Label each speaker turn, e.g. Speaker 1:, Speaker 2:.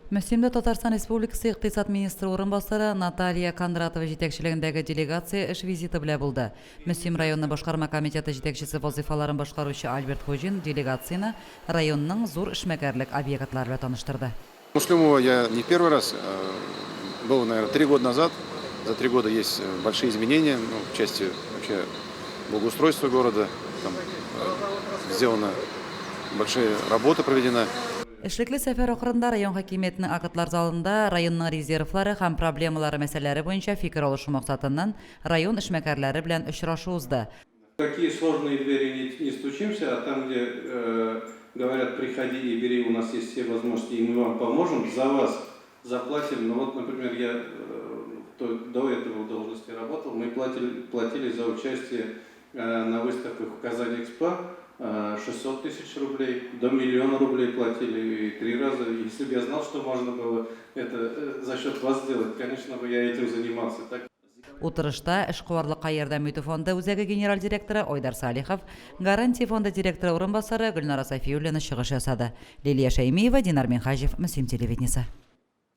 Speaker 1: Мөслимдә Татарстан Республикасы икътисад министры урынбасары Наталья Кондратова җитәкчелегендәге делегация эш визиты белә булды. Мөслим районы башкарма комитеты җитәкчесе вазыйфаларын башкаручы Альберт Хуҗин делегацияне районның зур эшмәкәрлек объектлары белән таныштырды.
Speaker 2: Муслюмово я не первый раз, был, наверное, 3 года назад. За 3 года есть большие изменения, ну, в части вообще благоустройства города. Там сделана большая работа проведена.
Speaker 1: Эшлекле сәфәр ахырында район хакимиятенең актлар залында районның резервлары һәм проблемалары мәсьәләләре буенча фикер алышу максатыннан район эшмәкәрләре белән очрашу узды.
Speaker 3: Какие сложные двери не стучимся, а там, где говорят: «Приходи и бери, у нас есть все возможности, и мы вам поможем, за вас заплатим». Ну вот, например, я до этого в должности работал, мы платили за участие на выставках в Казань Экспо 600 тысяч рублей, до миллиона рублей платили и три раза. Если бы я знал, что можно было это за счет вас сделать, конечно бы я этим занимался. Так.
Speaker 1: Утырышта эшкуарлыкка ярдәм итү фонды үзәге генераль директоры Айдар Салихов, Гарантия фонды директоры урынбасары Гөлнара Сафиуллина чыгыш ясады. Лилия Шәймиева, Динар Минхаҗев, Мөслим телевидениесе.